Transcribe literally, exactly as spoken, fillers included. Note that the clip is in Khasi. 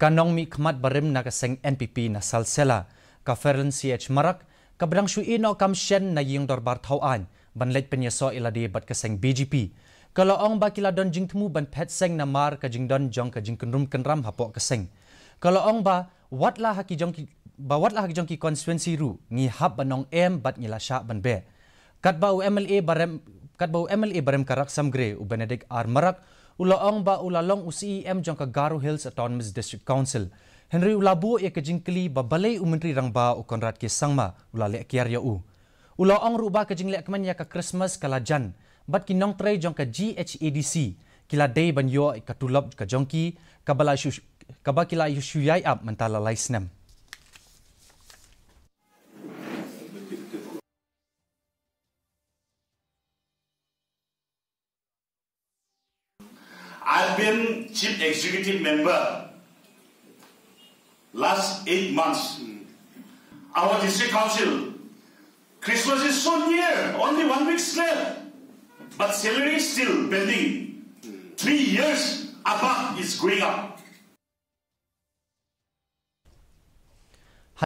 Ka nongmihkhmat barim na ka seng N P P na Salsela, ka Ferlin C H Marak, kaba dang shu ïeh noh kam shen na ïing dorbar thaw aiñ ban leit pynïasoh ïa lade bad ka seng B J P, ka la ong ba ki la don jingthmu ban phet seng namar ka jingdon jong ka jingkynrum kynram hapoh ka seng. Ka la ong ba wat la ha ki jong ki, ba wat la ha ki jong ki constituency ruh ngi hap ban ong em bad ngi la shah ban beh. Katba u M L A barem, katba u M L A barem ka Raksam Gre, u Benedict R Marak, u la ong ba u la long u C E M jong ka Garo Hills Autonomous District Council. Hynrei u la buh ïa ka jingkylli ba balei u Myntri Rangbah u Conrad K Sangma u la leh kiar ïa u. U la ong ruh ba ka jingleh kmen ïa ka Christmas ka la jan bad ki nongtrei jong ka G H A D C ki la dei ban ïoh ka tulop ka jong ki, kaba la shu, kaba ki la shu ïai ap mynta la lai snem. I've been chief executive member last eight months. Our district council, Christmas is so near, only one week left. But salary is still pending. Three years, ABAP is going up.